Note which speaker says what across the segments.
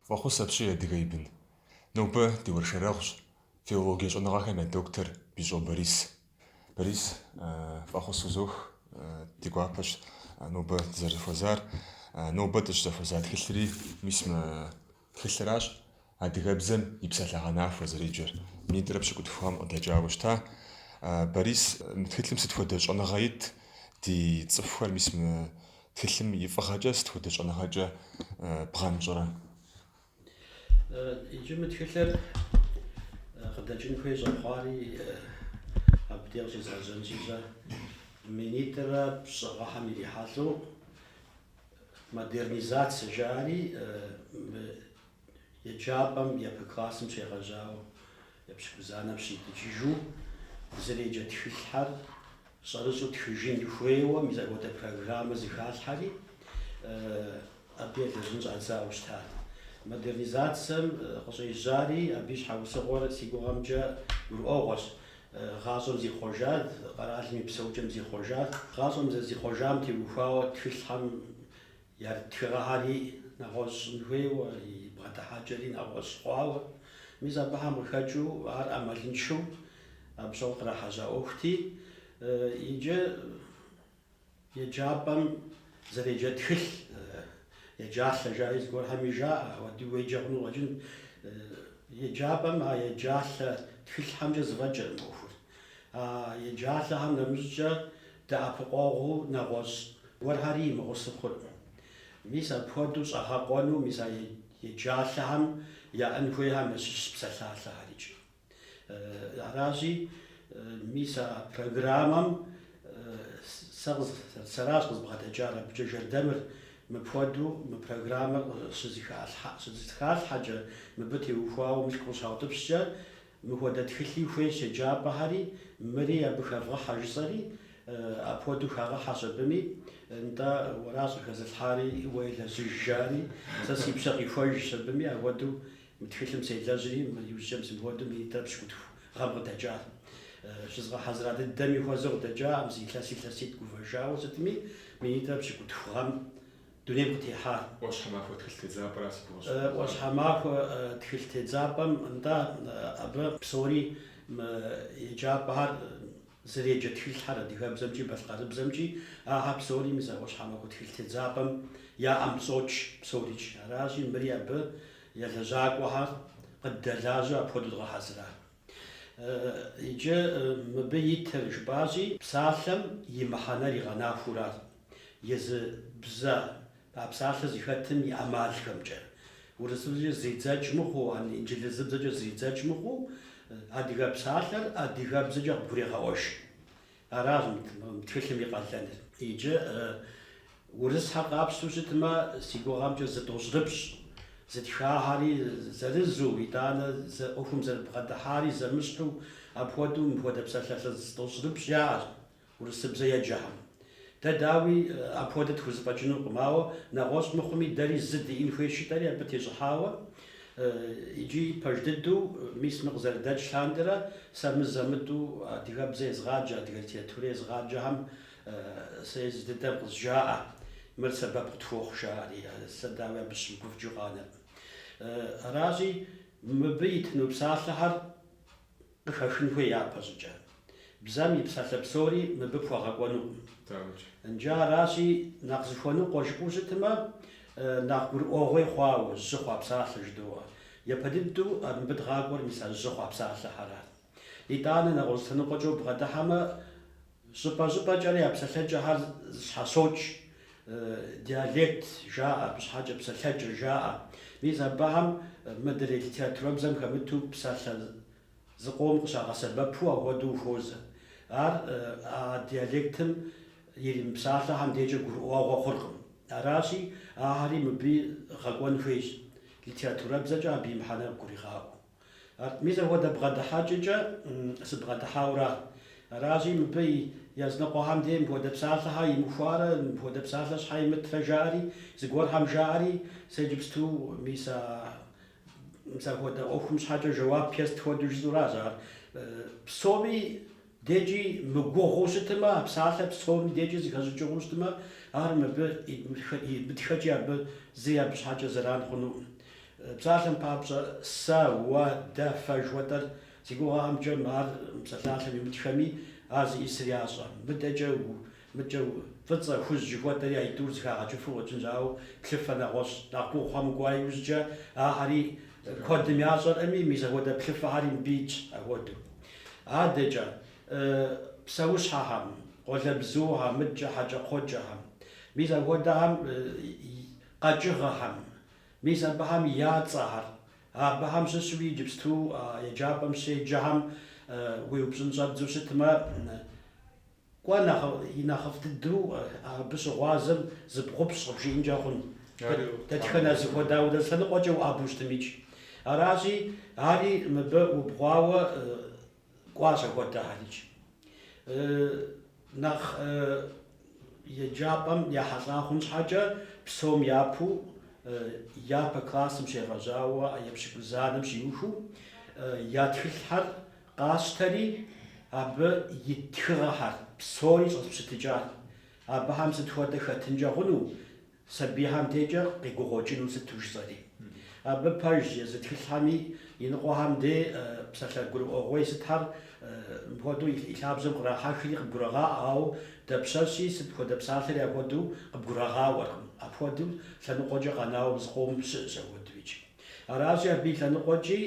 Speaker 1: Фӏэхъус апщий, адыгэ и бын. Нобэ ди уэршэрэгъущ филологие щӏэныгъэхэм я доктор Бищӏо Борис. Борис, фӏэхъус узох, ди гуапэщ нобэ дызэрызэхуэзар. Нобэ дыщӏызэхуэза тхылъри мис мы тхылъращ, Адыгэбзэм и псалъэгъэнахуэ зэреджэр, минитӏрэ пщыкӏутху гъэм къыдэкӏауэ щыта. Борис, мы тхылъым сыт хуэдэ щӏэныгъэ ит, ди цӏыхухэр мис мы тхылъым и фӏыгъэкӏэ сыт хуэдэ щӏэныгъэкӏэ бгъэнщӏрэ?
Speaker 2: Иджы мы тхылъыр къыдэкӏын хуей щӏэхъуари абы деж къыщезгъэжьэнщи щэ, минитӏрэ пщӏы гъэхэм ирихьэлӏэу модернизацэ жаӏэри мы еджапӏэм япэ классым щегъэжьауэ епщыкӏузанэм щитӏыкӏыжу зэреджэ тхылъхэр щӏэрыщӏэу тхыжын хуейуэ мис апхуэдэ программэ зыхалъхьэри абы елэжьын щӏадзауэ щытат. Модернизацэм къыщӏежьари абы и щхьэусыгъуэр си гугъэмкӏэ гурыӏуэгъуэщ. Гъащӏэм зихъуэжат, къэралым и псэукӏэм зихъуэжат. Гъащӏэм зэрызихъуэжам теухуауэ тхылъхэм ярыт тхыгъэхэри нэгъуэщӏ щӏын хуейуэ, и бгъэдыхьэкӏэри нэгъуэщӏ хъуауэ. Мис абыхэм къыхэкӏыу ар ӏэмалыншэу абы щыгъуэ кърахьэжьа ӏуэхути, иджы еджапӏэм зэреджэ тхылъ, еджалъэ жаӏи зыгуэрхэми жаӏэ, ауэдэу уеджэ хъуну къыщӏэкӏынт. Еджапӏэм а еджалъэ тхылъхэмкӏэ зэфӏэкӏыркъым ӏуэхур. А еджалъэхэм нэмыщӏкӏэ дэӏэпыкъуэгъуу нэгъуэщӏ гуэрхэри имыгъусэу хъуркъым. Мис апхуэдэу щӏэгъэкъуэну мис а еджалъэхэм яӏэн хуейхэм ящыщщ псалъалъэхэрикӏ. Аращи, мис а программэм сэ сэращ къызыбгъэдэкӏар абыкӏэ жэрдэмыр, мыпхуэдэу мы программэр щызэхалъхьэкӏэ, мыбы теухуауэ мылъку къыщаутӏыпщкӏэ, мыхуэдэ тхылъи хуейщ еджапӏэхэри, мыри абы хэвгъыхьэ жысӏэри, апхуэдэу хагъэхьэщ абыми, нтӏэ, уэращ къыхэзылъхьари, уэ елэжьыж жари, сэ си пщэ къихуэжщ абыми, апхуэдэу Мы тхылъым селэжьри, мы иужькӏэ мис мыпхуэдэу минитӏрэ пщыкӏутху гъэм къыдэкӏащ. Щызгъэхьэзыра дыдэми хуэзэу къыдэкӏакъым, зы илъэс илъэситӏ гувэжауэ сытми, минитӏрэ пщыкӏутху гъэм дунейм къытехьар.
Speaker 1: ӏуащхьэмахуэ тхылъ тедзапӏэра си гугъэщ.
Speaker 2: ӏуащхьэмахуэ тхылъ тедзапӏэм, нтӏэ, абы псори мы еджапӏэхэр Зэреджэ тхылъхэр адыгэбзэмкӏи балъкъэрыбзэмкӏи, ахэр псори мис а ӏуащхьэмахуэ тхылъ тедзапӏэм я ӏэм щӏокӏ псорикӏ. Аращи, мыри абы я лэжьакӏуэхэр къыддэлажьэу апхуэдэу дгъэхьэзыра. Иджы мыбы итыр жыпӏащи, псалъэм и мыхьэнэр игъэнахуэуращ, езы бзэ а псалъэ зыхэтым и ӏэмалхэмкӏэ. Урысыбзэкӏэ зридзэкӏ мыхъуу, инджылызыбзэкӏэ зридзэкӏ мыхъуу, адыгэ псалъэр адыгэбзэкӏэ къыбгурегъэӏуэж. Аращ мы тхылъым и къалэныр. Иджы урысхэр къапщтэу щытмэ, си гугъэмкӏэ зы тӏощӏрыпщӏ зытхахэри зырызу, итӏанэ ӏуэхум зэрыбгъэдыхьари зэмыщхьу, апхуэдэу мыпхуэдэ псалъалъэ зы тӏощӏрыпщӏ яӏэщ. Урысыбзэ еджэхэм. Дэ, дауи, апхуэдэ тхузэфӏэкӏынукъым, ауэ нэгъуэщӏ мыхъуми, дэри зы диӏэн хуейщ жытӏэри абы тещӏыхьауэ, икӏи пэж дыдэу, мис мы къызэрыдэкӏ лъандэрэ, сэ мызэ-мытӏэу адыгэбзэ езгъаджэ, адыгэ литературэ езгъаджэхэм сэ езы дыдэм къызжаӏэ, мыр сэбэп къытхуохъу жаӏэри, сэ дауи абы сыщыгуфӏыкӏыу къанэркъым. Аращи, мыбы итыну псалъэхэр къыхэхын хуей япэщӏыкӏэ. Бзэм и псалъэ псори мыбы пхуэгъэкӏуэнукъым. Нджэ аращи, нэхъ зыхуэныкъуэ жыпӏэу щытмэ, нэхъ гурыӏуэгъуей хъуауэ, жьы хъуа псалъэ жыдоӏэ. Япэ дыдэу мыбы дгъакӏуэр мис а жьы хъуа псалъэхэрат. Итӏанэ нэгъуэщӏ лъэныкъуэкӏэ убгъэдыхьэмэ, щӏыпӏэ-щӏыпӏэкӏэрэ я псэлъэкӏэхэр зыщхьэщокӏ, диалект жаӏэ, абы щхьэкӏэ псэлъэкӏэ жаӏэ. Мис абыхэм мыдрей литературэбзэм хэмыту псалъэ зыкъом къыщагъэсэбэпу апхуэдэу ухуозэ. Ар а диалектым иримыпсалъэхэм дежкӏэ гурыӏуэгъуэ хъуркъым. Аращи, ахэри мыбы гъэкӏуэн хуейщ, литературэбзэкӏэ абы и мыхьэнэр къыгуригъаӏуэу. Мис апхуэдэ бгъэдыхьэкӏэкӏэ сыбгъэдыхьаура. Аращи, мыбы языныкъуэхэм дей мыпхуэдэ псалъэхэр имыхуарэ, мыпхуэдэ псалъэ щхьэ имытрэ жаӏэри, зыгуэрхэм жаӏэри, сэ иджыпсту мис а мис апхуэдэ ӏуэхум щхьэкӏэ жэуап ест хуэдэу жысӏэуращ ар. Псоми декӏи мыгугъуу щытмэ, а псалъэр псоми декӏи зыхэщӏыкӏыгъуэу щытмэ, ар мыбы имытхэкӏи абы зыри абы щхьэкӏэ зэран хъунукъым. Псалъэм папщӏэ, сэ, уэ, дэ, фэ жыхуэтӏэр си гугъэмкӏэ ар псалъалъэм имытхэми, ар зиӏисыр ящӏэ. Мыдэкӏэ, мыдэкӏэ фӏыцӏэ, хужь жыхуэтӏэри аитӏур зэхагъэкӏыфу къыщӏэкӏынщ, ауэ плъыфэ нэгъуэщӏ нэхъ гугъухэм укӏуа иужькӏэ ахэри куэдым ящӏэркъыми, мис апхуэдэ плъыфэхэри мыбы итщ апхуэдэу. Адэкӏэ, псэущхьэхэм, къуалэбзухэм, мыдэкӏэ хьэкӏэкхъуэкӏэхэм, мис апхуэдэхэм къэкӏыгъэхэм, Мис абыхэм я цӏэхэр. Абыхэм щыщуи иджыпсту еджапӏэм щеджэхэм уеупщӏын щӏэбдзэу щытмэ, кӏуэ нэхъ и нэхъыфӏ дыдэу абы щыгъуазэм зыбгъупщӏ къыбжиӏэнкӏэ хъун. Дэтхэнэ зыхуэдэ ауэдэ лъэныкъуэкӏэ уӏэбэу щытымикӏ. Аращи, ари мыбы убгъуауэ кӏуащ апхуэдэхэрикӏ. Нэхъ еджапӏэм ехьэлӏа хъун щхьэкӏэ, псом япэу япэ классым щегъэжьауэ епщыкӏузанэм щиухыу я тхылъхэр къасщтэри, абы ит тхыгъэхэр псори щӏэспщытыкӏат. Абыхэм сыт хуэдэ хэтынкӏэ хъуну, Сабийхэм декӏэ къегугъуэкӏыну сыту жысӏэри. Абы пэжщ, езы тхылъхэми иныкъуэхэм де псалъэ гурыӏуэгъуей сытхэр мыпхуэдэу и лъабжьэм кърахьэхри къыбгурагъаӏуэ, ауэ дапщэщи сыт хуэдэ псалъэри апхуэдэу къыбгурагъаӏуэркъым. Апхуэдэу лъэныкъуэкӏэ къэнауэ зыкъом щыӏэщ апхуэдэуикӏ. Аращи, абы и лъэныкъуэкӏи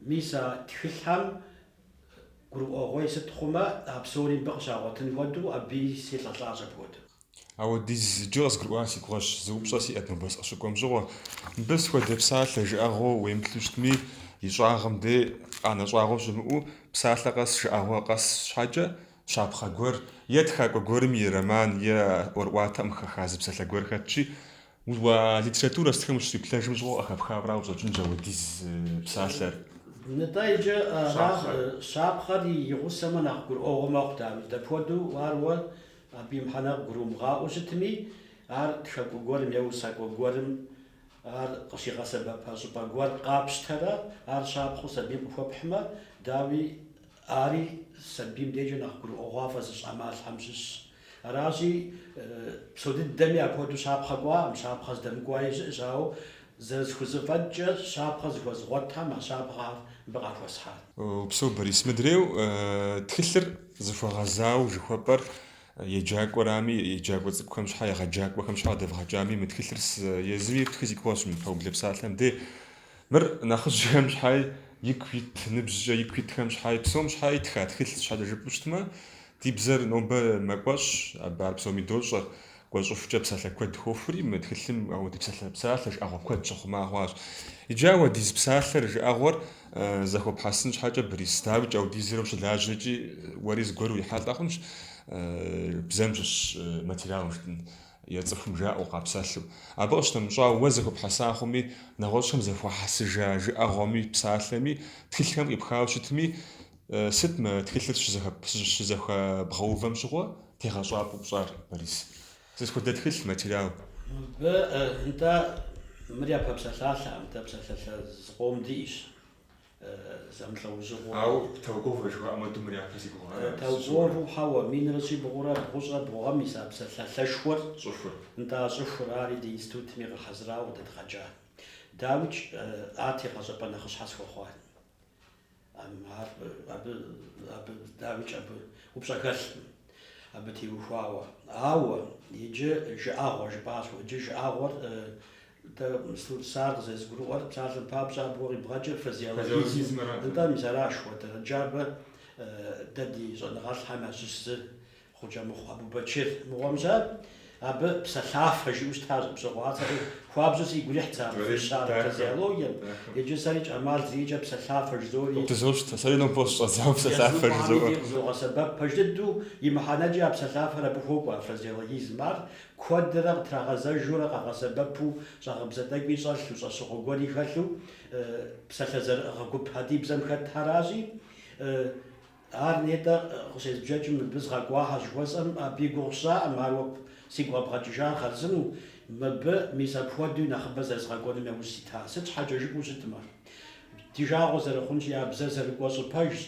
Speaker 2: мис а тхылъхэм гурыӏуэгъуей сыт хъумэ, а псори мыбы къыщагъуэтын хуэдэу абыи селӏэлӏащ апхуэдэу.
Speaker 1: Ауэдиз иджы къызгурыӏуа си гугъэщ, зы упщӏэ сиӏэт нобэ сыкъыщыкӏуэм щыгъуэ. Мыбы сыт хуэдэ псалъэ жыӏэгъуэу уемыплъу щытми, и щӏагъым де къанэ щӏагъуэ щымыӏэу, псалъэ къэс жыӏэгъуэ къэс щхьэкӏэ щапхъэ гуэр е тхакӏуэ гуэрым и роман е ӏуэрыӏуатэм къыхэха зы псалъэ гуэр хэтщи, Уа литературэ сытхэм ущриплъэжым щыгъуэ къыхэпхауэ къыщӏэкӏынщ ауэдиз псалъэр.
Speaker 2: Нтӏэ, иджы щапхъэр и гъусэмэ нэхъ гурыӏуэгъуэ мэхъу, дауи. Дапхуэдэу ар уэ абы и мыхьэнэр къыгурумыгъаӏуэу щытми, ар тхакӏуэ гуэрым е усакӏуэ гуэрым ар къыщигъэсэбэпа щӏыпӏэ гуэр къапщтэрэ ар щапхъэу сабийм къыхуэпхьмэ, дауи, ари сабийм дежкӏэ нэхъ гурыӏуэгъуафӏэ зыщӏ ӏэмалхэм щыщщ. Аращи, псо дыдэми апхуэдэу щапхъэ кӏуакъым, щапхъэ здэмыкӏуаи щыӏэщ, ауэ зэрысхузэфӏэкӏкӏэ щапхъэ зыхуэзгъуэтхэм а щапхъэхэр мыбы къахуэсхьат.
Speaker 1: Упсэу, Борис. Мыдрейуэ тхылъыр зыхуэгъэзауэ жыхуэпӏэр еджакӏуэрами, еджакӏуэ цӏыкӏухэм щхьэ, егъэджакӏуэхэм щхьэ къыдэвгъэкӏами, мы тхылъыр езыми птхы си гугъэщ мы пэублэ псалъэм де. Мыр нэхъыжьхэм щхьэи, ику ит ныбжькӏэ ику итхэм щхьэи, псом щхьэи тха тхылъ щхьэкӏэ жыпӏэу щытмэ, ди бзэр нобэ мэкӏуэщӏ, абы ар псоми дощӏэр, кӏуэщӏыхукӏэ псалъэ куэд хохури, мы тхылъым ауэдэ псалъэ псалъэ жыӏэгъуэ куэд щыхъума хъуащ. Иджы ауэдиз псалъэр жыӏэгъуэр зэхуэпхьэсын щхьэкӏэ, Борис, дауикӏ аудизрэ ущылажьэкӏи уэри зыгуэр урихьэлӏэ хъунщ, бзэм щыщ материал жытӏэн. е цӏыхум жаӏэу къапсэлъу. Абы къыщынэмыщӏауэ, уэ зэхуэпхьэса хъуми, нэгъуэщӏхэм зэхуахьэсыжа жыӏэгъуэми, псалъэми, тхылъхэм къипхауэ щытми, сыт мы тхылъыр щызэхэбгъэувэм щыгъуэ тегъэщӏапӏэу пщӏар, Борис? Сыт хуэдэ тхылъ, материал?
Speaker 2: Мыбы, нтӏэ, мыр япэ псалъалъэкъым, дэ псалъалъэ зыкъом диӏэщ. зэмылӏэужьыгъуэу.
Speaker 1: Ауэ толковэ жыхуаӏэм хуэдэу мыр япэ си гугъэр.
Speaker 2: Толковэу хьэуэ, минрэ щибгъурэ бгъущӏрэ бгъу гъэм мис а псалъалъэшхуэр.
Speaker 1: Щӏыхур.
Speaker 2: Нтӏэ, а щӏыхур, ари ди институтым игъэхьэзырауэ къыдэдгъэкӏа. Дауикӏ, ар тегъэщӏапӏэ нэхъыщхьэ схуэхъуат. Ар, абы, абы, дауикӏ, абы упщӏэ хэлъкъым, абы теухуауэ. Ауэ иджы жыӏэгъуэ жыпӏащ, иджы жыӏэгъуэр Дэ сэ ар къызэрызгурыӏуэр, псалъэм папщӏэ, абы уэ къибгъэкӏыр фразеологизм. Нтӏэ, мис аращ хуэдэр. Иджы абы дэ ди щӏэныгъэлӏхэм ящыщ зы Гъукӏэмыхъу Абубэчыр мыгъуэм щэ, абы псалъафэ жиӏэу щытащ абы щыгъуэ. Ар сэри хуабжьу сигу ирихьт сэ абы фӏищар фразеологием. Иджы сэрикӏ ӏэмал зэриӏэкӏэ псалъафэ жызоӏэри.
Speaker 1: Къыдызощтэ, сэри нобэ къыщыщӏэдзауэ псалъафэ жызоӏэ.
Speaker 2: Къызогъэсэбэп. Пэж дыдэу и мыхьэнэкӏи а псалъафэр абы хуокӏуэ, а фразеологизм. Ар Куэдрэ къытрагъэзэжурэ къагъэсэбэпу, щӏагъыбзэ тӏэкӏуи щӏэлъу, щӏэщыгъуэ гуэри хэлъу псалъэ зэрыӏыгъэ гуп а ди бзэм хэтхэращи, ар нетӏэ къыщезбжэкӏым мыбы згъэкӏуахьэ жыхуэсӏэм абы и гугъу сщӏаӏым, ар уэ сигу къэбгъэкӏыжар хъарзыну, мыбы мис апхуэдэу нэхъыбэ зэрызгъэкӏуэнум яужь сита. Сыт щхьэкӏэ жыпӏэу щытмэ, ди жагъуэ зэрыхъунщи, а бзэр зэрыкӏуэщӏыр пэжщ,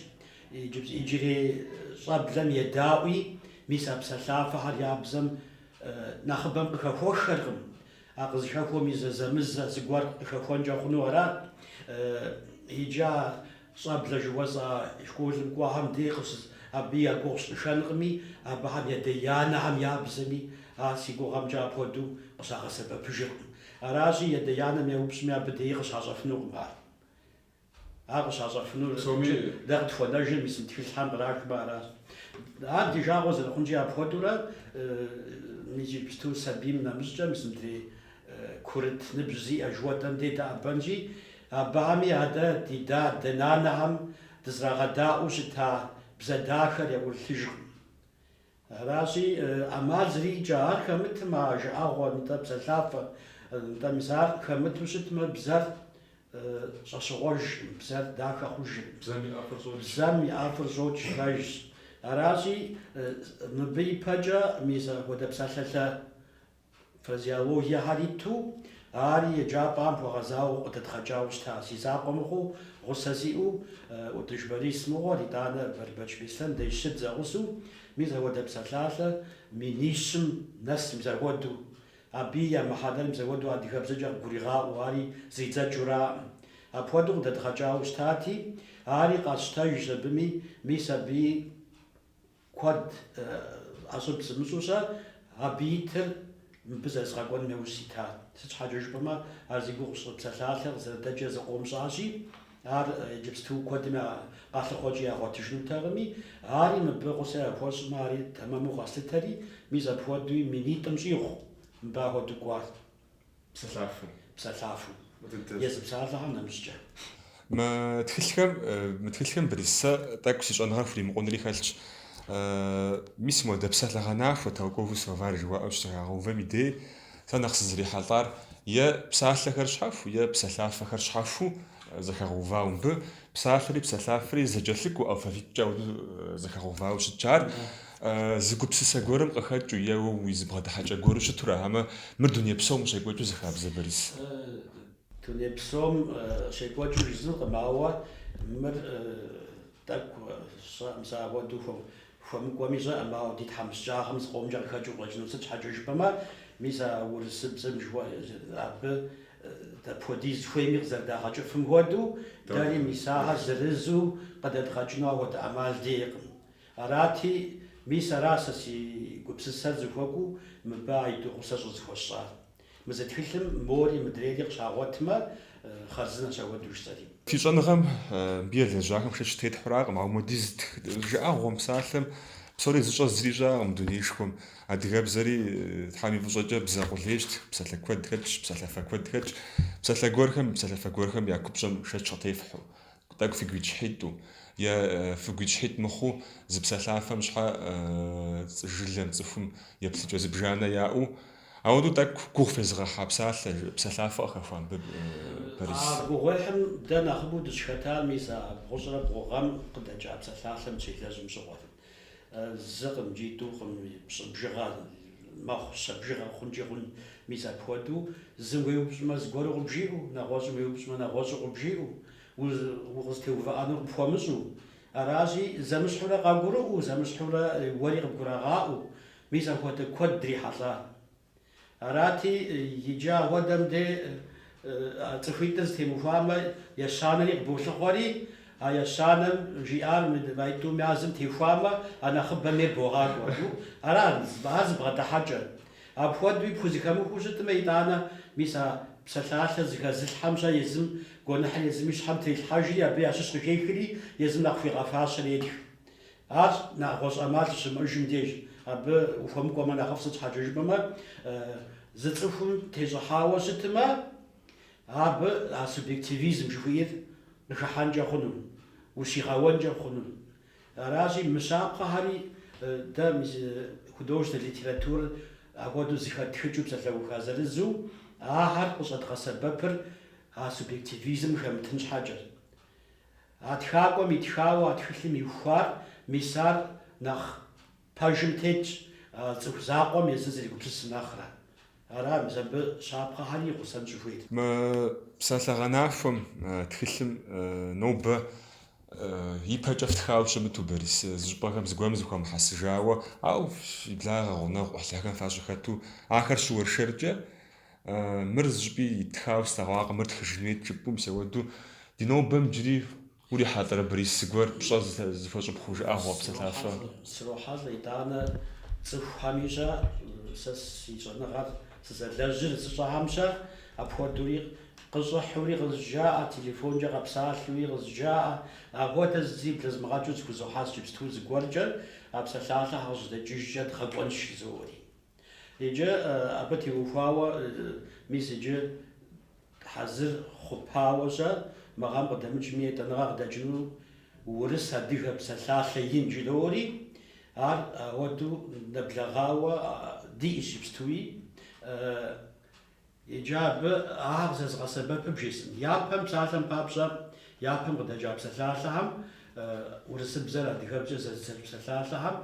Speaker 2: Иджырей щӏэблэм едаӏуи, мис а псалъафэхэр я бзэм нэхъыбэм къыхэхуэххэркъым. А къызыхэхуэми зэзэмызэ зыгуэр къыхэхуэнкӏэ хъуну арат. Иджы а щӏэблэ жыхуэсӏэ школым кӏуэхэм дей абы я гугъу сщӏыхэнкъыми, абыхэм ядэ-янэхэм я бзэми ар си гугъэмкӏэ апхуэдэу къыщагъэсэбэпыжыркъым. Аращи, ядэ-янэм еупщӏми, абы деи къыщащӏэфынукъым ар. Ар къыщащӏэфынур дэ къытхуэнэжыр мис мы тхылъхэм кърахмэ аращ. Ар ди жагъуэ зэрыхъункӏи апхуэдэурэ иджыпсту сабийм нэмыщӏкӏэ мис мыдрей курыт ныбжь зиӏэ жыхуэтӏэм дей дэӏэбэнщи, абыхэми адэ ди дадэ нанэхэм дызрагъэдаӏуэу щыта бзэ дахэр яӏурылъыжкъым. Аращи, ӏэмал зэриӏэкӏэ ар хэмытым, а жыӏэгъуэ, нтӏэ, псэлъафэ, нтӏэ, мис ар хэмыту щытмэ, бзэр щӏэщыгъуэжкъым, бзэр дахэ хъужкъым.
Speaker 1: Бзэм и ӏэфӏыр щӏокӏ.
Speaker 2: Бзэм и ӏэфӏыр щӏокӏ, пэжщ. Аращи, мыбы ипэкӏэ мис апхуэдэ псалъалъэ Фразеологиехэр иту, ари еджапӏэм хуэгъэзауэ къыдэдгъэкӏауэ щыта. Си закъуэ мыхъуу, гъусэ сиӏэу, ӏутӏыж Борис мыгъуэр, итӏанэ Бэрбэч Беслъэн дэ щы дызэгъусэу, мис апхуэдэ псалъалъэ минищым нэс мис апхуэдэу. Абыи я мыхьэнэр мис апхуэдэу адыгэбзэкӏэ къыгуригъаӏуэу, ари зридзэкӏыураӏым. Апхуэдэу къыдэдгъэкӏауэ щытати, ари къэсщтэжщ абыми, мис абыи Куэд ӏэщӏыб сымыщӏу сэ абы итыр мыбы зэрызгъэкӏуэным яужь ситат. Сыт щхьэкӏэ жыпӏэмэ, ар зи гугъу сщӏы псалъалъэр къызэрыдэкӏрэ зыкъом щӏащи, ар иджыпсту куэдым я къалъыхъуэкӏи ягъуэтыжынутэкъыми, ари мыбы гъусэ яхуэщӏмэ, ари тэмэму къэслъытэри, мис апхуэдэуи минитӏым щӏигъу мыбы апхуэдэу кӏуат.
Speaker 1: Псэлъафэу.
Speaker 2: Псэлъафэу. Езы псалъэхэм нэмыщӏкӏэ.
Speaker 1: Мы тхылъхэм, мы тхылъхэм Борис, сэ тӏэкӏу си щӏэныгъэр хуримыкъунри хэлъщ. Мис модэ псалъэгъэнахуэ, толковый словарь жыхуаӏэу щызэхагъэувэм и дей, сэ нэхъ сызрихьэлӏар е псалъэхэр щхьэху, е псэлъафэхэр щхьэхуу зэхэгъэувауэ. Мыбы псалъэри псэлъафэри зэкӏэлъыкӏуэу алфавиткӏэ ауэдэу зэхэгъэувауэ щытщ. Ар зы гупсысэ гуэрым къыхэкӏыу е уэ уи зы бгъэдыхьэкӏэ гуэру щытура, хьэмэ мыр дуней псом къыщекӏуэкӏыу зы хабзэ, Борис?
Speaker 2: Дуней псом щекӏуэкӏыу жысӏэнкъым, ауэ мыр тӏэкӏу сщӏэкъым, сэ апхуэдэу хуэмыкӏуэми сщӏэкъым, ауэ ди тхьэмыщкӏагъэм зыкъомкӏэ къыхэкӏыу къыщӏэкӏыну. Сыт щхьэкӏэ жыпӏэмэ, мис а урысыбзэм абы дапхуэдиз хуейми къызэрыдагъэкӏыфым хуэдэу, дэри мис ахэр зырызу къыдэдгъэкӏыну апхуэдэ ӏэмал диӏэкъым. Арати, мис ара сэ си гупсысэр зыхуэкӏуэу мыбы аитӏу гъусэ щӏызыхуэсщӏар. Мы зы тхылъым мори мыдрейри къыщагъуэтмэ, хъарзынэщ апхуэдэу жысӏэри.
Speaker 1: Фи щӏэныгъэм мыбы елэжьахэм шэч тетхьуракъым, ауэ модиз жыӏэгъуэм, псалъэм псори зыщӏэ зыри щыӏэкъым дунеишхуэм. Адыгэбзэри Тхьэм и фӏыщӏэкӏэ бзэ къулейщ, псалъэ куэд хэтщ, псалъафэ куэд хэтщ. Псалъэ гуэрхэм, псалъафэ гуэрхэм я купщӏэм шэч къытефхьэу, тӏэкӏу фыгуитӏщхьитӏу е фыгуитӏщхьитӏ мыхъуу зы псалъафэм щхьэ жылэм, цӏыхум еплъыкӏэ зыбжанэ яӏэу, ауэдэу тӏэкӏу гугъу фезыгъэхьа псалъэ, псалъафэ къыхэхуа мыбы, Борис.
Speaker 2: А гугъуехьым дэ нэхъыбэу дыщыхэтар мис а бгъущӏрэ бгъу гъэм къыдэкӏа псалъалъэм дыщелэжьым щыгъуэ. Зыкъым икӏи тӏукъым, пщӏы бжыгъэ мэхъу, щэ бжыгъэ хъункӏи хъун, мис апхуэдэу зым уеупщӏмэ зыгуэру къыбжиӏэу, нэгъуэщӏым уеупщӏмэ нэгъуэщӏу къыбжиӏэу, укъызытеувыӏэнур къыпхуэмыщӏэу. Аращи, зэмыщхьурэ къагурыӏуэу, зэмыщхьурэ уэри къыбгурагъаӏуэу, мис апхуэдэ куэд дрихьэлӏа. Арати, иджы ахуэдэм де цӏыхуитӏыр зэтемыхуамэ, ещанэри къыболъыхъуэри, а ещанэм жиӏар аитӏум язым техуамэ, а нэхъыбэм ейр богъакӏуэ. Ара ар зы бгъэдыхьэкӏэ. Апхуэдэуи пхузэхэмыхуу щытмэ, итӏанэ мис а псалъалъэр зэхэзылъхьэм щэ езым гуэныхьыр езым и щхьэм трелъхьэжри, абы ящыщ къыхехри, езым нэхъ хуигъэфащэр етх. Ар нэгъуэщӏ ӏэмал щыщымыӏэжым деж, абы ухуэмыкӏуэмэ нэхъыфӏ сыт щхьэкӏэ жыпӏэмэ, зы цӏыхум тещӏыхьауэ щытмэ, абы а субъективизм жыхуиӏэр къыхыхьэнкӏэ хъуну, ущигъэуэнкӏэ хъуну. Аращи, мы щапхъэхэри дэ художественнэ литературэр апхуэдэу зыхэттхыкӏыу псалъэуха зырызу, ахэр къыщӏэдгъэсэбэпыр а субъективизм хэмытын щхьэкӏэщ. А тхакӏуэм итхауэ а тхылъым ихуар, мис ар нэхъ пэжым тетщ, а цӏыху закъуэм езыр зэрегупсысым нэхърэ. Ара мис абы щапхъэхэри гъусэн щӏыхуейр.
Speaker 1: Мы псалъэгъэнахуэм, тхылъым нобэ ипэкӏэ фтхауэ щымыту, Борис, зыщӏыпӏэхэм зыгуэрым зэхуамыхьэсыжауэ, ауэ фи благъэ, гъунэгъу, ӏыхьлыхэм фащыхэту ахэр щыуэршэркӏэ. Мыр зыщӏыпӏи итхауэ слъэгъуакъым, мыр тхыжын хуейт жыпӏэу мис ауэдэу ди нобэм иджыри урихьэлӏэрэ Борис зыгуэр пщӏэ зыхуэщӏыпхъэу жыӏэгъуэ псэлъафэ?
Speaker 2: Срохьэлӏэ итӏанэ цӏыхухэми щэ, сэ си щӏэныгъэр сызэлэжьыр зыщӏэхэм щэ, апхуэдэури къыщӏыхьури къызжаӏэ, телефонкӏэ къэпсалъэуи къызжаӏэ, апхуэдэ зыри блэзмыгъэкӏыу зыхузохьэс иджыпсту зыгуэркӏэ, а псалъалъэхэр къыщыдэкӏыжкӏэ дгъэкӏуэнщ жызоӏэри. Иджы абы теухуауэ мис иджы хьэзыр хъупауэ-щэ, мы гъэм къыдэмыкӏми етӏанэгъэ къыдэкӏыну урыс-адыгэ псалъалъэ ин жыдоӏэри, ар ауэдэу нэблэгъауэ диӏэщ иджыпстуи. Иджы абы ар къызэрызгъэсэбэпыр бжесӏэн. Япэм, псалъэм папщӏэ, япэм къыдэкӏа псалъалъэхэм, урысыбзэр адыгэбзэкӏэ зэзыдзэкӏ псалъалъэхэм,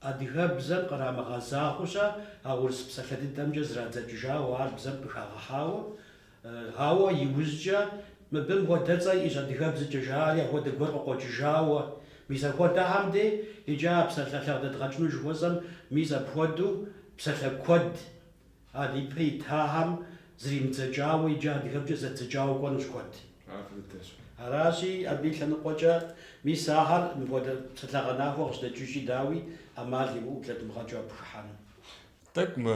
Speaker 2: Адыгэбзэм кърамыгъэзагъэу-щэ, а урыс псалъэ дыдэмкӏэ зрадзэкӏыжауэ, ар бзэм къыхагъэхьауэ, ауэ иужькӏэ мыбы мыпхуэдэ цӏэ иӏэщ адыгэбзэкӏэ жаӏэри апхуэдэ гуэр къыкъуэкӏыжауэ. Мис апхуэдэхэм дей иджы а псалъалъэ къыдэдгъэкӏыну жыхуэсӏэм мис апхуэдэу псалъэ куэд Ар ипэ итахэм зримыдзэкӏауэ иджы адыгэбзэкӏэ зэдзэкӏауэ кӏуэнущ куэд.
Speaker 1: Ар фӏы дыдэщ.
Speaker 2: Аращи, абы и лъэныкъуэкӏэ мис ахэр мыпхуэдэ псалъэгъэнахуэ къыщыдэкӏыжкӏи, дауи, ӏэмал имыӏэу блэдмыгъэкӏыу абы хыхьэну.
Speaker 1: Тӏэкӏу мы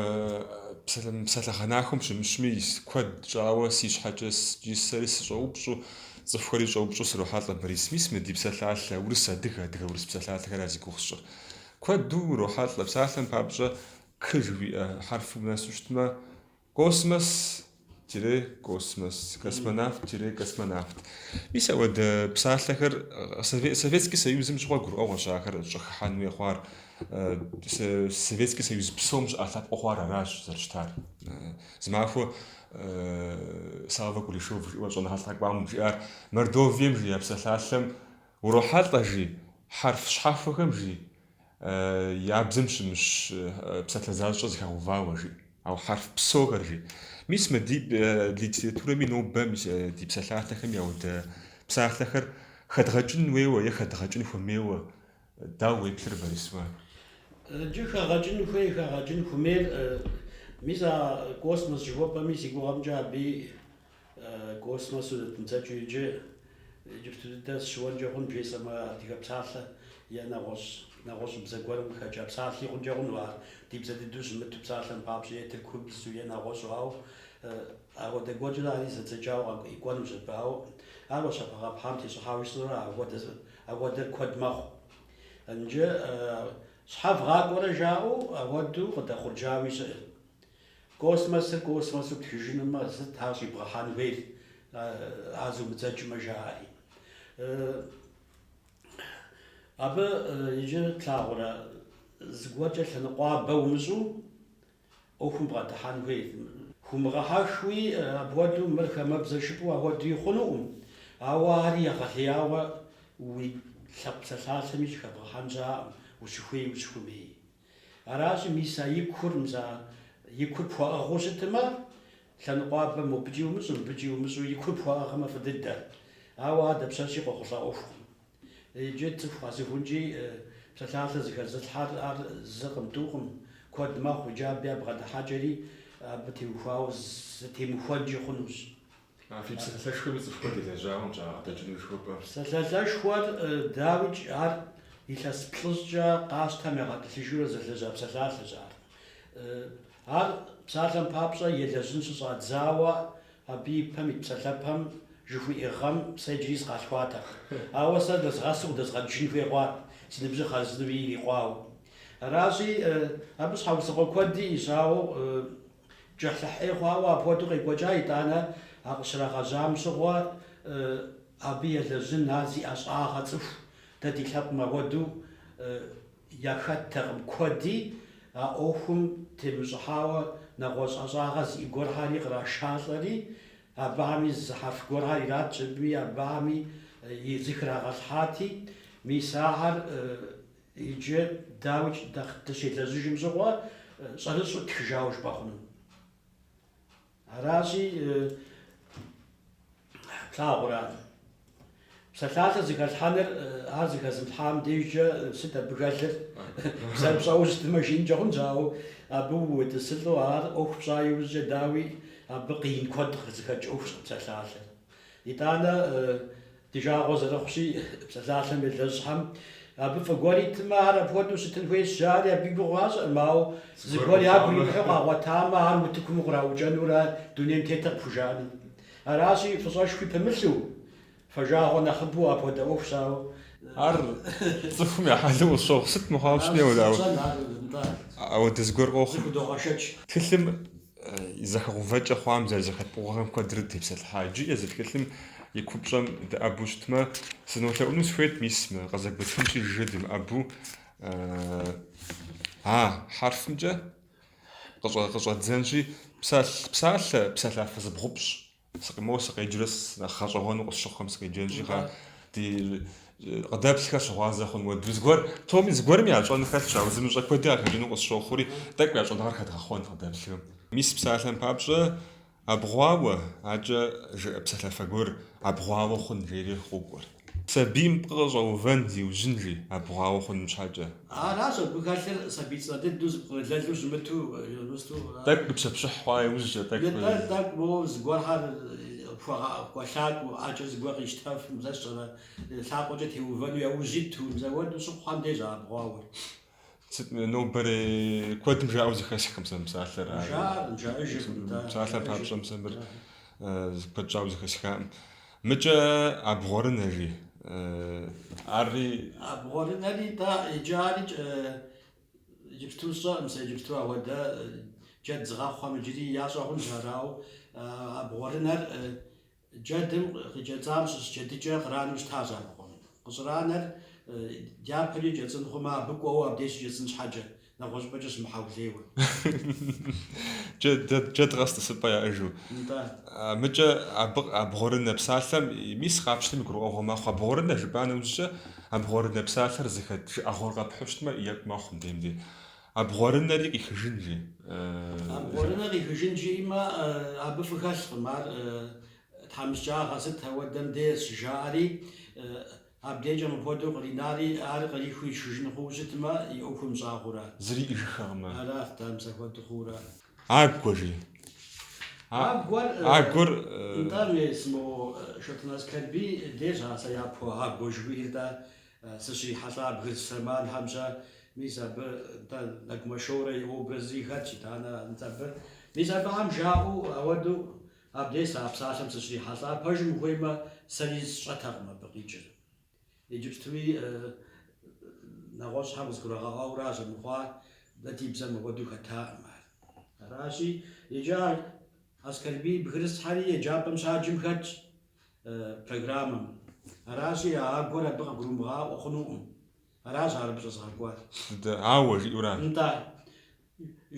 Speaker 1: псалъэгъэнахуэм щымыщми, куэд щӏауэ си щхьэкӏэ сэри сыщӏэупщӏу, цӏыхухэри щӏэупщӏу срохьэлӏэ, Борис. Мис мы ди псалъалъэ, урыс-адыгэ, адыгэ-урыс псалъалъэхэра зи гугъу сщӏыр. Куэду урохьэлӏэ, псалъэм папщӏэ, К жыхуиӏэ хьэрфым нэсу щытмэ, космос тире космос, космонавт тире космонавт. Мис ауэдэ псалъэхэр Советский Союзым щыгъуэ гурыӏуэгъуэщ ахэр щӏыхыхьэн хуей хъуар. Советский Союз псом щыӏэ лъэпкъыу хъуар аращ зэрыщытар. Зы махуэ Савва Кулешов жиӏэу щӏэныгъэлӏ къэкӏуам жиӏар Мордовием жи я псалъалъэм урохьэлӏэ жи, хьэрф щхьэхуэхэм жи, Я бзэм щымыщ псалъэ защӏэ зэхэгъэувауэ, жи. Ауэ хьэрф псохэр, жи. Мис мы ди литературэми нобэ мис ди псалъалъэхэми ауэдэ псалъэхэр хэдгъэкӏын хуейуэ е хэдгъэкӏын хуэмейуэ дауэ уеплърэ, Борис, уэ?
Speaker 2: Иджы хэгъэкӏын хуей, хэгъэкӏын хуэмейр, мис а космос жыхуэпӏэми си гугъэмкӏэ абыи Космосу зэдмыдзэкӏыу иджы иджыпсту дыдэ сыщыуэнкӏэ хъун бжесӏэмэ, адыгэ псалъэ е нэгъуэщӏ нэгъуэщӏыбзэ гуэрым къыхэкӏа псалъи хъункӏэ хъуну ар ди бзэ дыдэу щымыту псалъэм папщӏэ е тыркубзу е нэгъуэщӏу, ауэ апхуэдэ гуэркӏэрэ ари зэдзэкӏауэ къикӏуэнущ абы, ауэ ар уэ щапхъэ къэпхьам тещӏыхьауэ жысӏэурэ апхуэдэ апхуэдэр куэд мэхъу. Иджы щхьэ вгъакӏуэрэ жаӏэу апхуэдэу къыдэхъурджауи щыӏэ. Космосыр космосу птхыжынумэ, сыт ар щӏибгъэхьэн хуейр, ар зумыдзэкӏмэ, жаӏэри. Абы иджы плъагъурэ, зыгуэркӏэ лъэныкъуабэ умыщӏу ӏуэхум бгъэдыхьэн хуей. Хыумыгъэхьэххэуи апхуэдэу мыр хамэбзэ жыпӏэу апхуэдэуи хъунукъым, ауэ ари егъэлеяуэ уи лъэпкъ псалъалъэми щӏыхэбгъэхьэн щыӏэкъым, ущыхуеи ущыхуэмеи. Аращи, мис а и кур, мис а и кур пхуэӏыгъыу щытмэ, лъэныкъуабэ мобыкӏи умыщӏу, мыбыкӏи умыщӏу, и кур пхуэӏыгъмэ фӏы дыдэ. Ауэ ар дапщэщи къохъулӏэ ӏуэхукъым. Иджы цӏыху къэсыхункӏи псалъалъэ зэхэзылъхьэр ар зыкъым, тӏукъым, куэд мэхъу, иджы абы я бгъэдыхьэкӏэри абы теухуауэ зэтемыхуэнкӏи хъунущ.
Speaker 1: А фи псалъалъэшхуэми цӏыху куэд елэжьауэ мыщ а къыдэкӏыну жыхуэпӏэр.
Speaker 2: Псалъалъэшхуэр, дауикӏ, ар илъэс плӏыщӏкӏэ къащтэм ягъэтӏылъыжурэ зэлэжьа псалъалъэщ ар. Ар, псалъэм папщӏэ, елэжьын щыщӏадзауэ абы и пэм ит псалъэпэм жыхуиӏэ гъэм сэ иджыри сыкъалъхуатэкъым. Ауэ сэ нэзгъэсу къыдэзгъэкӏыжын хуей хъуат, си ныбжьыр хъарзынэуи ирикъуауэ. Аращи, абы щхьэусыгъуэ куэди иӏэщ, ауэ Кӏыхьлӏыхь ӏей хъуауэ апхуэдэу къекӏуэкӏа, итӏанэ а къыщрагъэжьам щыгъуэ абы елэжьын ар зи ӏэщӏагъэ цӏыху дэ ди лъэпкъым апхуэдэу яхэттэкъым куэди, а ӏуэхум темыщӏыхьауэ нэгъуэщӏ ӏэщӏагъэ зиӏэ гуэрхэри кърашалӏэри, абыхэми зы хьэрф гуэрхэр иратщ абыми, абыхэми зыхрагъэлъхьати, мис ахэр Иджы, дауикӏ, нэхъ дыщелэжьыжым щыгъуэ щӏэрыщӏэу ттхыжауэ жыпӏэ хъуну. Аращи, плъагъурэ, Псалъалъэ зэхэлъхьэныр ар зэхэзымылъхьам дежкӏэ сыт абы хэлъыр? Бзэр пщӏэуэ щытмэ жиӏэнкӏэ хъунщ, ауэ абы уетӏысылӏэу ар ӏуэху пщӏа иужькӏэ, дауи, абы къиин куэд къызыхэкӏ ӏуэхущ псалъалъэр. Итӏанэ, ди жагъуэ зэрыхъущи, псалъалъэм елэжьхэм абы фӏы гуэр итмэ, ар апхуэдэу щытын хуейщ жари, абы и гугъу ящӏыркъым, ауэ зыгуэр ягу иримыхьу къагъуэтамэ, ар утыкум укъраукӏэнурэ дунейм тетыр къыпхужаӏэну. Аращи, фӏыщӏэшхуи пымылъу, фэжагъуэ нэхъыбэу апхуэдэ ӏуэхущ, ауэ.
Speaker 1: Ар цӏыхум я хьэлу къысщохъу. Сыт мыхъуауэ щытми, ауэдэ зыгуэр къохъу.
Speaker 2: Зыхудогъэшэч.
Speaker 1: Тхылъым и зэхэгъэувэкӏэ хъуам зэрызэхэт пкъыгъуэхэм куэдрэ дытепсэлъыхьа. Иджы езы тхылъым и купщӏэм дыӏэбу щытмэ, сынолъэӏуну сыхуейт мис мы къызэгуэтхынщи жыжьэ дымыӏэбу а хьэрфымкӏэ къыщӏэдзэнщи, псалъэ, псалъафэ зыбгъупщӏ. Моуэ сыкъеджэрэ нэхъ гъэщӏэгъуэну къысщыхъухэм сыкъеджэнщи, кхъа, ди къыдэплъхэр щыгъуазэ хъун хуэдэу. Зыгуэр, псоми зыгуэрым ящӏэн хэлъщ, ауэ зымыщӏэ куэди къахэкӏыну къысщохъури, тӏэкӏу я щӏэныгъэр хэдгъэхъуэн къыдэплъхэм. Мис псалъэм папщӏэ, абгъуауэ, акӏэ жыӏэ псалъафэ гуэр абгъуауэ хъун жери къокӏуэр. Сабийм пкъы къыщӏэувэн зиужьын жи абгъуауэ хъуным щхьэкӏэ.
Speaker 2: Аращ абы хэлъыр сабий цӏынэ дыдэу зыпкърылэлу щымыту, щымыту.
Speaker 1: Тӏэкӏу къипщэпщыхь хъуа иужькӏэ, тӏэкӏу.
Speaker 2: Нтӏэ, тӏэкӏу моуэ зыгуэрхэр къыпхуэгъэӏэкӏуэлъакӏуэу, ӏэкӏэ зыгуэр къищтэфым, сэ сщӏэрэ, лъакъуэкӏэ теувэну яужь иту, мис апхуэдэу щыхъухэм деж а абгъуауэр.
Speaker 1: Сыт нобэрей куэдым жаӏэу зэхэсхкъым сэ мы псалъэр.
Speaker 2: Жаӏэркъым, жаӏэжыркъым, нтӏэ.
Speaker 1: Псалъэм папщӏэ мис мыр куэд щӏауэ зэхэсхакъым. Мыкӏэ абгъуэрынэ жи. Ари.
Speaker 2: Абгъуэрынэри, нтӏэ, иджы ари иджыпсту сщӏэркъым сэ иджыпсту ауэдэ джэд зыгъэхъухэм иджыри ящӏэ хъунщ ар, ауэ абгъуэрынэр Джэдым къикӏэцӏам щыщ джэдыкӏэ къранэу щытащ абгъуэм. Къыщӏранэр дяпэкӏэ кӏэцӏын хъумэ, абы кӏуэуэ абдеж щыкӏэцӏын щхьэкӏэ, нэгъуэщӏыпӏэкӏэ щымыхьэулейуэ.
Speaker 1: Джэд къэс тӏысыпӏэ яӏэжу.
Speaker 2: Нтӏэ.
Speaker 1: Мыкӏэ абы абгъуэрынэ псалъэм, мис къапщтэми гурыӏуэгъуэ мэхъу. Абгъуэрынэ жыпӏа нэужькӏэ, абгъуэрынэ псалъэр зыхэт жыӏэгъуэр къэпхьу щытмэ, екӏу мэхъу мыдейм дей. Абгъуэрынэри къихыжын жи.
Speaker 2: Абгъуэрынэ къихыжын жиӏэмэ, абы фӏы хэлъкъым, ар тхьэмыщкӏагъэ сыт ауэдэм дей щыжаӏэри, абдейкӏэ мыпхуэдэу къринари, ар кърихыу ишхыжын хъууэ щытмэ, и ӏуэхур мыщӏагъуэу ара.
Speaker 1: Зыри иӏэжыххэкъым.
Speaker 2: Арат, да, мис апхуэдэу хъууэ ара.
Speaker 1: Агуэ жи.
Speaker 2: Агуэр,
Speaker 1: Агуэр.
Speaker 2: Нтӏэ, мес мо Шортэн Аскэрбий деж а сэ япэу агуэ жыхуиӏэр-тӏэ, Сыщрихьэлӏа бгырыс романхэм-щэ, мис абы, нтӏэ, Нэгумэ Шорэ и образри хэтщ итӏанэ, нтӏэ, абы. Мис абыхэм жаӏэу ауэдэу абдей сэ а псалъэм сыщрихьэлӏа. Пэжым ухуеймэ, сэри сщӏэтэкъым абы къикӏыр. Иджыпстуи нэгъуэщӏхэм къызгурагъэӏуауэращ армыхъуа, дэ ди бзэм апхуэдэу хэтакъым ар. Аращи, иджы ар Аскэрбий бгырысхьэри еджапӏэм щаджым хэтщ. программэм. Аращи, а агуэр абы къыгурумыгъаӏуэ хъунукъым. Аращ ар абы щӏэзгъэкӏуар.
Speaker 1: Нтӏэ, ауэ жиӏэура?
Speaker 2: Нтӏэ.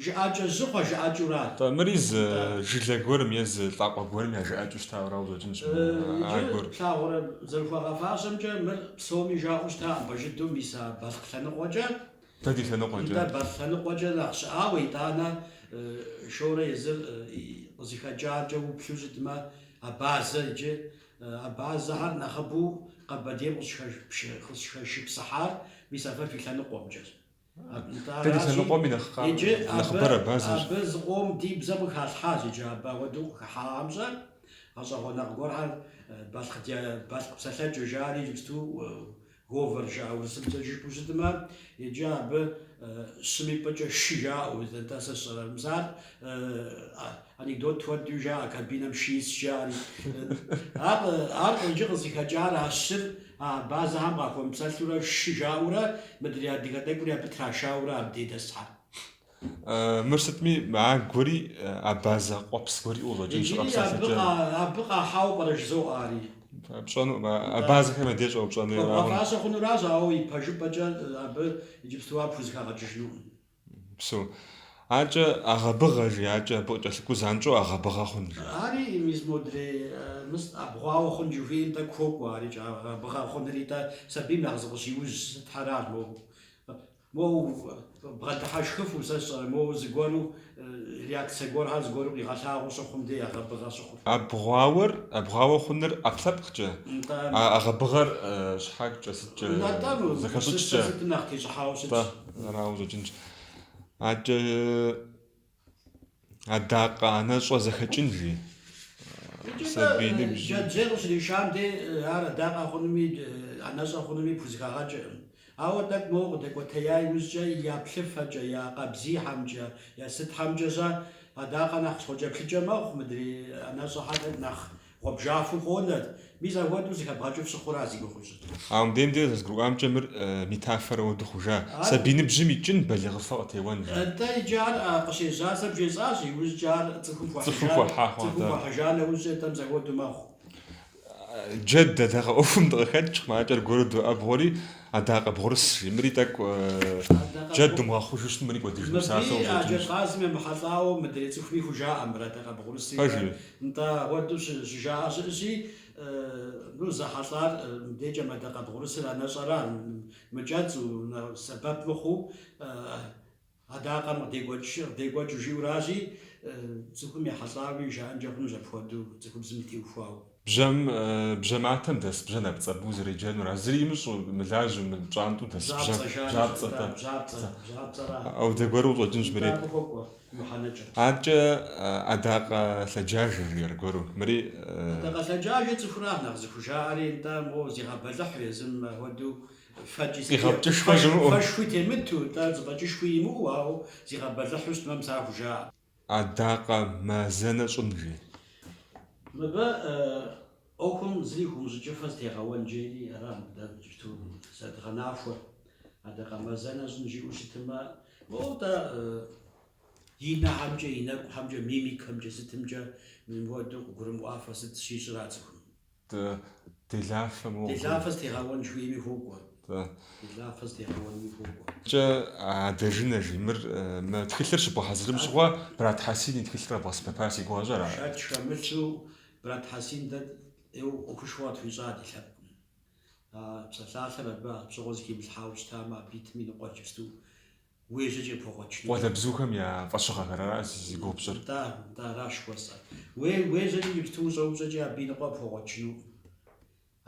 Speaker 2: Жыӏэкӏэ жьы хъуа жыӏэкӏэура?
Speaker 1: Нтӏэ, мыри зы жылэ гуэрым е зы лӏакъуэ гуэрым я жыӏэкӏэу щытауэра къыщӏэкӏынщ мы
Speaker 2: Иджы,
Speaker 1: агуэр.
Speaker 2: плъагъурэ, зэрыхуагъэфащэмкӏэ, мыр псоми жаӏэу щытакъым, пэж дыдэу мис а Балъкъ лъэныкъуэкӏэ.
Speaker 1: Дэ ди лъэныкъуэкӏэ.
Speaker 2: Нтӏэ, Балъкъ лъэныкъуэкӏэ нэхъ щыӏауэ, итӏанэ Шорэ езыр къызыхэкӏамкӏэ уплъу щытмэ, абазэ иджы, абазэхэр нэхъыбэу Къэбэрдейм къыщыхэшыпсыхьар мис а фэ фи лъэныкъуэмкӏэщ. Нтӏэ,
Speaker 1: Дэ ди
Speaker 2: аращи,
Speaker 1: лъэныкъуэм и нэхъ
Speaker 2: иджы абы,
Speaker 1: нэхъыбэр абазэщ.
Speaker 2: абы зыкъом ди бзэм къыхалъхьащ иджы абы ауэдэу къыхыхьахэм-щэ, гъэщӏэгъуэнагъ гуэрхэр балъкъ балъкъ псэлъэкӏэ жари иджыпсту Говор жаӏэ урысыбзэ жыпӏэу щытмэ, иджы абы щым и пӏэкӏэ шы жаӏэу, нтӏэ сэ сщӏэрэ. Мис ар анекдот хуэдэу жаӏэ, кабинэм шы ис жаӏэри. Ар, ар иджы къызыхэкӏар а щыр а абазэхэм къахуэмыпсэлъурэ шы жаӏэурэ, мыдрей адыгэ тӏэкӏури абы трашаурэ абдей дэсхьэр.
Speaker 1: Мыр сытми, мы агуэри абазэ къуэпс гуэр иӏэу къыщӏэкӏынщ
Speaker 2: Иджыри абы
Speaker 1: къэпсэлъэкӏэ.
Speaker 2: абы къахьауэ пӏэрэ жызоӏэ ари.
Speaker 1: Пщӏэнукъым, абазэхэм я деж щӏэупщӏэн хуейуэ хъун.
Speaker 2: Хуэбгъэфащэ хъунуращ, ауэ ипэжыпӏэкӏэ абы иджыпсту ар пхузэхэгъэкӏыжынукъым.
Speaker 1: Псэу. Акӏэ агъэбыгъэ жи, акӏэ абы къыкӏэлъыкӏуэу занщӏэу агъэбыгъэ хъун жи.
Speaker 2: Ари мис модрей мыс абгъуауэ хъун жыхуиӏэм тӏэкӏу хуокӏуэ арикӏ, агъэбыгъэ хъунри-тӏэ сабийм нэхъ зыкъыщиужь сытхьэращ мо. Моуэ бгъэдыхьэшхыфу, сэ сщӏэрэ, моуэ зыгуэру реакцэ гуэрхэр зыгуэру къигъэлъагъуэу щыхъум дей агъэбыгъэ щыхъур.
Speaker 1: Абгъуауэр, абгъуауэ хъуныр ӏэпкълъэпкъкӏэ,
Speaker 2: Нтӏэ.
Speaker 1: а агъэбыгъэр щхьэкӏэ, сыткӏэ,
Speaker 2: Нтӏэ, гупсысэ
Speaker 1: зэхэщӏыкӏкӏэ.
Speaker 2: сытым нэхъ тещӏыхьауэ
Speaker 1: Нтӏэ,
Speaker 2: щытщ.
Speaker 1: арауэ къыщӏэкӏынщ. Акӏэ адакъэ анэщӏэ зэхэкӏын жи.
Speaker 2: Иджы нтӏэ,
Speaker 1: Сабий ныбжьым.
Speaker 2: джэджьей къыщришам дей ар адакъэ хъунуми, анэщӏэ хъунуми пхузэхэгъэкӏыркъым. Ауэ тӏэкӏу моуэ къыдэкӏуэтея иужькӏэ я плъыфэкӏэ, я къабзийхьэмкӏэ, я сытхьэмкӏэ-щэ адакъэ нэхъ щхъуэкӏэплъыкӏэ мэхъу, мыдрей анэщӏэхьэр тӏэкӏу нэхъ гъуэбжафэу къонэ. Мис апхуэдэу зэхэбгъэкӏыф щыхъура зи гугъу ищӏыр.
Speaker 1: Ауэ мыбдейм деж зэрызгурыӏуамкӏэ мыр метафорэ хуэдэу хъужа.
Speaker 2: Ар
Speaker 1: Сабий ныбжьым икӏын, балигъыфэ къытеуэн жи.
Speaker 2: Нтӏэ, иджы ар къыщежьар сэ бжесӏащ, иужькӏэ ар цӏыхум
Speaker 1: Цӏыхум
Speaker 2: хуэхьыжа,
Speaker 1: хуэхьа хъуа,
Speaker 2: цӏыхум
Speaker 1: да.
Speaker 2: хуэхьыжа нэужькӏэ тӏэ мис апхуэдэу мэхъу.
Speaker 1: Джэд адакъэ ӏуэхум дыкъыхэкӏкъым, акӏэ аргуэру доӏэбгъуэри, адакъэ бгъурыс жи. Мыри тӏэкӏу джэд умыгъэхъужу щытмэ, мыри кӏуэдыжыну
Speaker 2: Мыбы
Speaker 1: псалъэу
Speaker 2: а
Speaker 1: къыщӏэкӏынщ.
Speaker 2: джэдкъазым емыхьэлӏауэ мыдрей цӏыхуми хужаӏэ мыр адакъэ бгъурысри.
Speaker 1: Пэжу.
Speaker 2: Нтӏэ, апхуэдэу щыжаӏэ щыӏэщи, ну, зэхьэлӏар мыбдежкӏэ адакъэ бгъурысыр анэщӏэра, мыкӏэцӏу, сэбэп мыхъуу, Адакъэм къыдекӏуэкӏыу жиӏэуращи, цӏыхум ехьэлӏауи жаӏэнкӏэ хъунущ апхуэдэу цӏыхубзым теухуауэ.
Speaker 1: Бжьэм, бжьэ матэм дэс бжьэ напцӏэ бу зэреджэнур, а зыри имыщӏу, мылажьэу, мыпщӏантӏэу дэс бжьэ,
Speaker 2: Бжьапцӏэ жаӏэ,
Speaker 1: бжьапцӏэ,
Speaker 2: нтӏэ,
Speaker 1: тӏэ.
Speaker 2: бжьапцӏэ, бжьапцӏэра.
Speaker 1: Ауэдэ гуэру къыщӏэкӏынщ
Speaker 2: Нтӏэ,
Speaker 1: мыри.
Speaker 2: абы хуэкӏуэ мыхьэнэкӏэ.
Speaker 1: Адэкӏэ адакъэ лъэджажэ жи аргуэру. Мыри.
Speaker 2: Адакъэ лъэджажэ цӏыхура нэхъ зыхужаӏэри, нтӏэ, моуэ зигъэбэлыхьу езым апхуэдэу Фэкӏи
Speaker 1: Къигъэпкӏышхуэ щымыӏэу.
Speaker 2: Фэшхуи темыту, нтӏэ, зэфӏэкӏышхуи имыӏэу, ауэ зигъэбэлыхьу щытмэ, мис ар хужаӏэ.
Speaker 1: Адакъэ мазэнэ щӏын, жи.
Speaker 2: Мыбы ӏуэхум зыри хыумыщӏыкӏыфэ зытегъэуэн жери, ара мыбы дэ иджыпсту зэдгъэнахуэр. Адакъэ мазэнэ щӏын жиӏэу щытмэ, моуэ-тӏэ и нэхьэмкӏэ, и нэкӏухьэмкӏэ, мимикэмкӏэ, сытымкӏэ мыпхуэдэу къыгурымыӏуафэ сыт щищӏыра цӏыхум.
Speaker 1: Делафэ моуэ.
Speaker 2: Делафэ зытегъэуэн жыхуиӏэми хуокӏуэ. Делафэ зытегъэуэнми хуокӏуэ.
Speaker 1: Кӏэ адэжынэ жи, мыр мы тхылъыр щыбгъэхьэзырым щыгъуэ Брат Хьэсин и тхылъыр къэбгъэсэбэпа си гугъэщ, ара?
Speaker 2: Шэч хэмылъу, Брат Хьэсин дэ ӏейуэ ӏуэхушхуэ къытхуищӏа ди лъэпкъым. А псалъалъэр абы апщыгъуэ зыхимылъхьауэ щытамэ, абы итым и ныкъуэр иджыпсту уежьэкӏэ пхуэгъуэтыжынукъым.
Speaker 1: Къуалэбзухэм я фӏэщыгъэхэр ара зи гугъу пщӏыр?
Speaker 2: Нтӏэ, нтӏэ, аращ жыхуэсӏэр. Уежьэкӏэ иджыпсту ущӏэупщӏэкӏи абы и ныкъуэ пхуэгъуэтыжынукъым.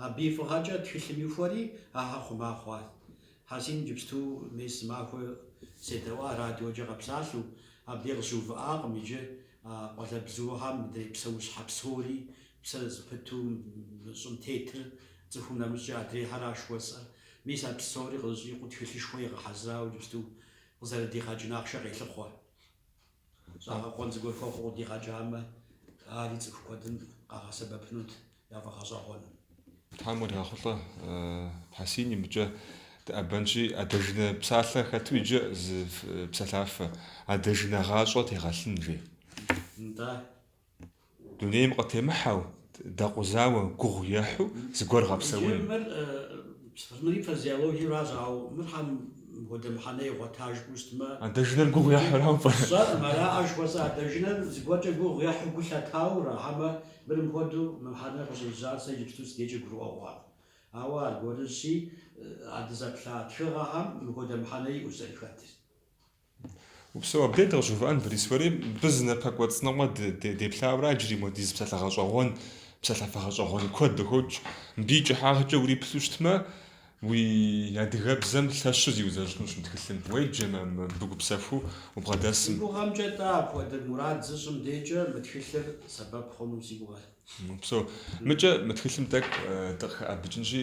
Speaker 2: Абы и фӏыгъэкӏэ тхылъым ихуэри, ахэр хъума хъуат. Хьэсин иджыпсту мес зы махуэ седэӏуа радиокӏэ къэпсалъэу, абдей къыщыувыӏакъым иджы а къуалэбзухэм мыдрей псэущхьэ псори псэ зыпыту мы щӏым тетыр, цӏыхум нэмыщӏкӏэ адрейхэращ жыхуэсӏэр. Мис а псори къызэщӏикъуэу тхылъышхуэ игъэхьэзырауэ иджыпсту къызэрыдигъэкӏын ахъшэ къелъыхъуэ. Щӏэгъэкъуэн зыгуэр хуэхъуу къыдигъэкӏамэ, ари цӏыху куэдым къагъэсэбэпынут яфӏэгъэщӏэгъуэну.
Speaker 1: Тхьэм уригъэхъулӏэ, Хьэсин, мыбыкӏэ дыӏэбэнщи, адэжынэ псалъэ хэту иджы зы псэлъафэ, адэжынэ гъащӏэ тегъэлъын, жи.
Speaker 2: Нтӏэ.
Speaker 1: Дунейм къытемыхьэу, дэкъузауэ, гугъу ехьу зыгуэр гъэпсэун.
Speaker 2: Иджы мыр, мыри фразеологиеращ, ауэ мыр хьэм мыпхуэдэ мыхьэнэ игъуэта жыпӏэу щытмэ.
Speaker 1: Адэжынэр гугъу ехьурауэ пӏэрэ?
Speaker 2: Сщӏэркъым, араӏэ жыхуэсӏэр, адэжынэр зыгуэркӏэ гугъу ехьу гу лъатауэрэ, хьэмэ мыр мыпхуэдэу мыхьэнэр къыщӏежьар сэ иджыпсту си дежкӏэ гурыӏуэгъуакъым. Ауэ аргуэрыжьщи, а дызэплъа тхыгъэхэм мыпхуэдэ мыхьэнэ иӏэущ зэрыхэтыр.
Speaker 1: Упсэу, абдей дыкъыщыувыӏэн, Борис, уэри мыбы зы напэкӏуэцӏ ныкъуэ деплъауэра иджыри модиз псалъэ гъэщӏэгъуэн, псэлъафэ гъэщӏэгъуэн куэд дыхокӏ. Мыбы и кӏыхьагъкӏэ уриплъу щытмэ, уи адыгэбзэм лъэщу зиузэщӏынущ мы тхылъым. Уеджэмэ, мыбы гупсэхуу убгъэдэсым.
Speaker 2: Си гугъэмкӏэ-тӏэ, апхуэдэ мурад зыщӏым дежкӏэ мы тхылъыр сэбэп хъуну си гугъэ.
Speaker 1: Упсэу. Мыкӏэ мы тхылъым тӏэкӏу дыкъыхэӏэбыкӏынщи,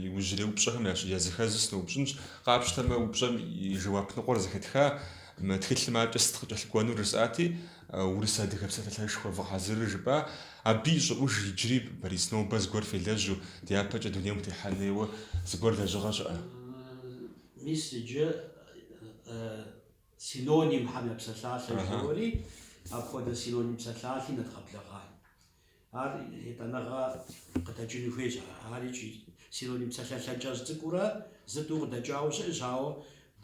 Speaker 1: иужьрей упщӏэхэм языхэзу сыноупщӏынщ. Къапщтэмэ, упщӏэм и жэуап ныкъуэр зэхэтха, мы тхылъым адэкӏэ сыт къыкӏэлъыкӏуэнур жысӏати, урыс-адыгэ псалъалъэшхуэ вгъэхьэзырыр жыпӏа. Абы и щӏыӏуж иджыри, Борис, нобэ зыгуэр фелэжьу, дяпэкӏэ дунейм къытехьэн хуейуэ зыгуэр лэжьыгъэ щыӏэ?
Speaker 2: Мис иджы Синонимхэм я псалъалъэ жыдоӏэри, апхуэдэ синоним псалъалъи нэдгъэблэгъа. Ар етӏанэгъэ къыдэкӏыну хуейщ. Ар икӏи синоним псалъалъэ кӏэщӏ цӏыкӏуурэ зы-тӏу къыдэкӏауэ щыӏэщ, ауэ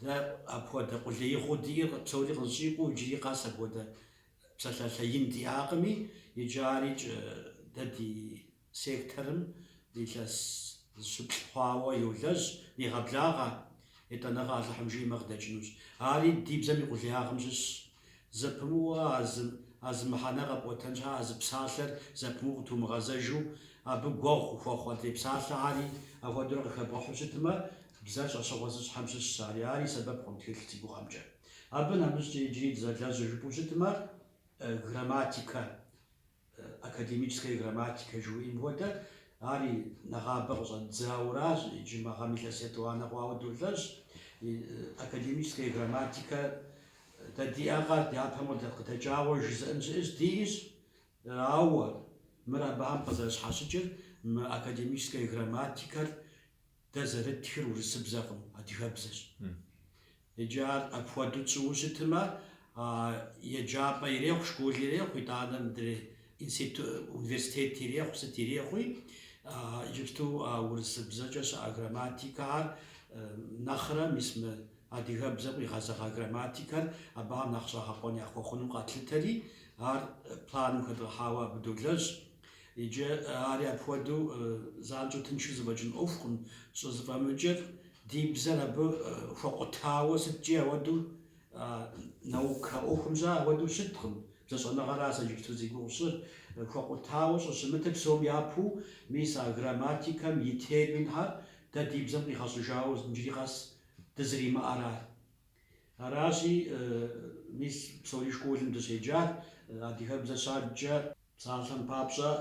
Speaker 2: дэ апхуэдэ къулеигъэу диӏэр псори къызэщӏикъуэу иджыри къэс апхуэдэ псалъалъэ ин диӏакъыми, иджы арикӏ дэ ди секторым илъэс зыщыплӏ хъуауэ йолэжь, негъэблагъэ. Етӏанэгъэ Алыхьым жиӏэмэ къыдэкӏынущ. Ари ди бзэм и къулеягъым щыщщ. Зэпымыууэ а зы а зы мыхьэнэ къэпӏуэтэн щхьэ а зы псалъэр зэпымыу къытумыгъэзэжу, абы гуэгъу къыхуэхъу адрей псалъэхэри апхуэдэурэ къыхэбгъэхьу щытмэ, бзэр щӏэщыгъуэ зыщӏхэм щыщщ ари. Ари сэбэп хъун тхылъ си гугъэмкӏэ. Абы нэмыщӏкӏэ иджыри дызэлэжьыр жыпӏэу щытмэ, грамматикэ. Академическая грамматикэ жыхуиӏэм хуэдэ, ари нэгъабэ къыщӏэддзауэращ, иджы мы гъэм илъэс етӏуанэ хъуауэ долэжь. Академическая грамматикэ дэ диӏэкъэ, япэм къыдэкӏауэ жызыӏэн щыӏэщ, диӏэщ, ауэ мыр абыхэм къызэрыщхьэщыкӏыр мы академическая грамматикэр Дэ зэрыттхыр урысыбзэкъым, адыгэбзэщ. Иджы ар апхуэдэу тщӏыуэ щытмэ, еджапӏэ ирехъу, школ ирехъу, итӏанэ мыдрей институт, университет ирехъу, сыт ирехъуи, иджыпсту а урысыбзэкӏэ щыӏэ грамматикэхэр нэхърэ мис мы адыгэбзэм къигъэзэгъа грамматикэр абыхэм нэхъ щӏэгъэкъуэн яхуэхъуну къэтлъытэри, ар планым хэдгъэхьауэ абы долэжь. Иджы ари апхуэдэу занщӏэу тыншу зэфӏэкӏын ӏуэхукъым, щӏызэфӏэмыкӏыр ди бзэр абы хуэкъутауэ сыткӏи ауэдэу наукэ ӏуэхум щӏа ауэдэу щыткъым. Бзэщӏэныгъэра сэ иджыпсту зи гугъу сщӏыр. Хуэкъутауэ щӏыщымытыр псом япэу мис а грамматикэм и терминхэр дэ ди бзэм къигъэщӏыжауэ иджыри къэс дызэримыӏэра. Аращи, мис псори школым дыщеджар, адыгэбзэ щаджкӏэ. Псалъэм папщӏэ,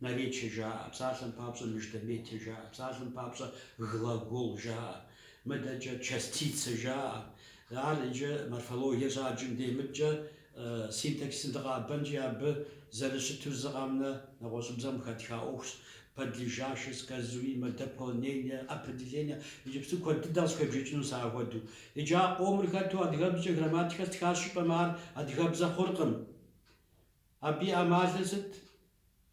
Speaker 2: наречие жаӏэ, псалъэм папщӏэ, междометие жаӏэ, псалъэм папщӏэ, глагол жаӏэ, мыдэкӏэ частицэ жаӏэ. Ар иджы морфологие щаджым дей мыдэкӏэ синтаксисым дыкъэӏэбэнкӏи абы зэрыщыту зы къэмынэ нэгъуэщӏыбзэм къыхэтха ӏуэхущ. Подлежащее, сказуемое, дополнение, определение. Иджыпсту куэд дыдэ къысхуебжэкӏыну сэ ахуэдэу. Иджы а къомыр хэту адыгэбзэкӏэ грамматикэ стхащ жыпӏэмэ, ар адыгэбзэ хъуркъым. Абы и ӏэмалыр сыт?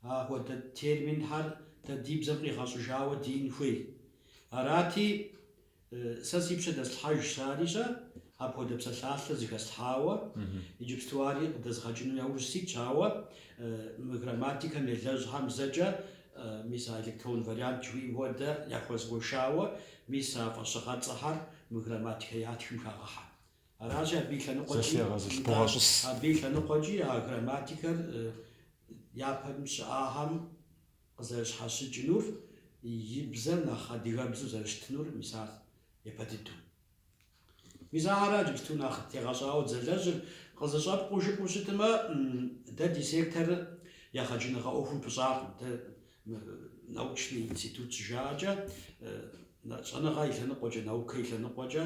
Speaker 2: Ахуэдэ терминхэр дэ ди бзэм къигъэщӏыжауэ диӏэн хуей. Арати, сэ си пщэ дэслъхьэжщ ари-щэ, апхуэдэ псалъалъэ зыхэслъхьауэ, иджыпсту ари къыдэзгъэкӏыну яужь ситщ, ауэ мы грамматикэм елэжьхэм зэкӏэ мис а электрон вариант жыхуиӏэм хуэдэ яхуэзгуэшауэ, мис а фӏэщыгъэцӏэхэр мы грамматикэ ятхым хагъэхьэ. Аращи, абы и лъэныкъуэкӏи, абы и лъэныкъуэкӏи а грамматикэр япэм щыӏахэм къызэрыщхьэщыкӏынур, и бзэр нэхъ адыгэбзэу зэрыщытынур, мис ар япэ дыдэу. Мис ахэр иджыпсту нэхъ тегъэщӏауэ дызэлэжьыр, къызэщӏэпкъуэу жыпӏэу щытмэ, дэ ди секторыр егъэджыныгъэ ӏуэхум пыщӏакъым. Дэ научный институт щыжаӏэкӏэ, щӏэныгъэ и лъэныкъуэкӏэ, наукэ и лъэныкъуэкӏэ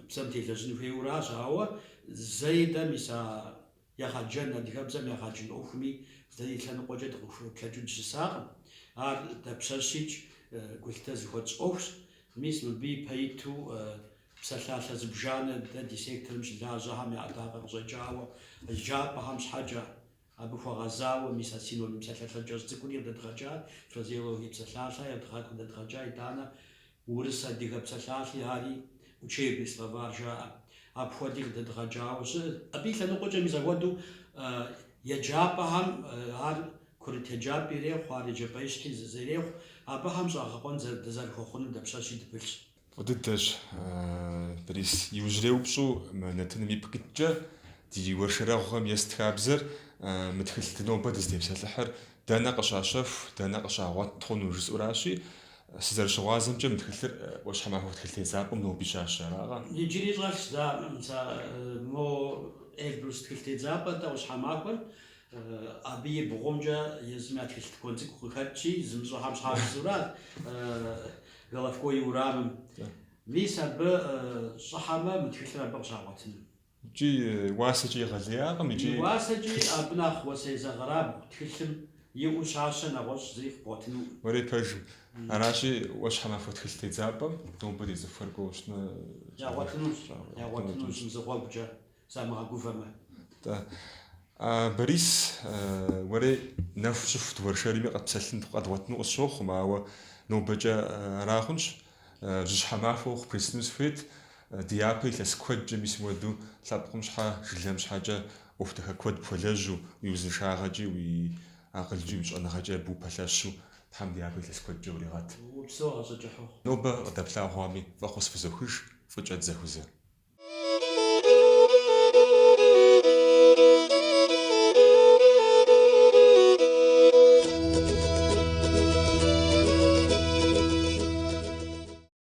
Speaker 2: бзэм делэжьын хуейуэращ, ауэ зэи дэ мис а егъэджэн, адыгэбзэм егъэджын ӏуэхуми зэ и лъэныкъуэкӏэ дыкъыхуеплъэкӏыу дыщысакъым. Ар дапщэщикӏ гулъытэ зыхуэтщӏ ӏуэхущ. Мис мыбы ипэ иту псалъалъэ зыбжанэ дэ ди секторым щылажьэхэм я ӏэдакъэ къыщӏэкӏауэ, еджапӏэхэм щхьэкӏэ Абы хуэгъэзауэ мис а синоним псалъалъэ кӏэщӏ цӏыкӏури къыдэдгъэкӏа, фразеологие псалъалъэ къыдэдгъэкӏа, итӏанэ урыс-адыгэ псалъалъи ари учебный словарь жаӏэ. Апхуэди къыдэдгъэкӏауэ щыӏэ. Абы и лъэныкъуэкӏэ мис апхуэдэу еджапӏэхэм ар курыт еджапӏи ирехъу, ар еджапӏэищхьи ирехъу, абыхэм щӏэгъэкъуэн дызэрыхуэхъуным дапщэщи дыпылъщ.
Speaker 1: Фӏы дыдэщ, Борис. Иужьрей упщӏэу мы нэтыным ипкъ иткӏэ ди уэршэрэгъухэм ест хабзэр мы тхылъ ды нобэ дызытепсэлъыхьыр дэнэ къыщащэху, дэнэ къыщагъуэт хъуну жысӏуращи, сызэрыщыгъуазэмкӏэ мы тхылъыр ӏуащхьэмахуэ тхылъ тедзапӏэм ноби щащэ, аракъэ?
Speaker 2: Иджыри щӏэлъщ, да, мис а мо Эльбрус тхылъ тедзапӏэ-тӏэ ӏуащхьэмахуэр Абы и бгъумкӏэ езым я тхылъ тыкуэн цӏыкӏу къыхэтщи, зымыщӏэхэм щхьа жысӏэуращ, Головко и урамым. Мис абы щӏыхьэмэ, мы тхылъыр абы къыщагъуэтыну.
Speaker 1: Икӏи уасэкӏи егъэлеякъым, икӏи.
Speaker 2: И уасэкӏи абы нэхъ уасэ езэгъырабгъу тхылъым иӏэу щащэ нэгъуэщӏ зыри къыбгъуэтынукъым.
Speaker 1: Уэрей пэжым. Аращи, ӏуащхьэмахуэ тхылъ тедзапӏэм нобэ ди цӏыхухэр кӏуэуэ щытмэ.
Speaker 2: Ягъуэтынущ, ягъуэтынущ мызыгъуэгукӏэ. Замыгъэгувэмэ.
Speaker 1: Тӏэ. Борис, уэрей нэху щыху дыуэршэрми къэтпсэлъын къэдгъуэтыну къысщохъум, ауэ нобэкӏэ ара хъунщ. Жьыщхьэ махуэ ухъу бжесӏэну сыхуейт. Ди япэ илъэс куэдкӏэ мис мыуэду лъэпкъым щхьэ, жылэм щхьэкӏэ ӏуэху дахэ куэд пхуэлэжьу, уи узыншагъэкӏи, уи акъылкӏи, уи щӏэныгъэкӏи абы упэлъэщу. Тхьэм ди япэ илъэс куэдкӏэ уригъэт.
Speaker 2: Упсэу, гъащӏэ кӏыхь ухъу.
Speaker 1: Нобэ къыдэплъагъуами, фӏэхъус фызохыж, фӏыкӏэ дызэхузэ.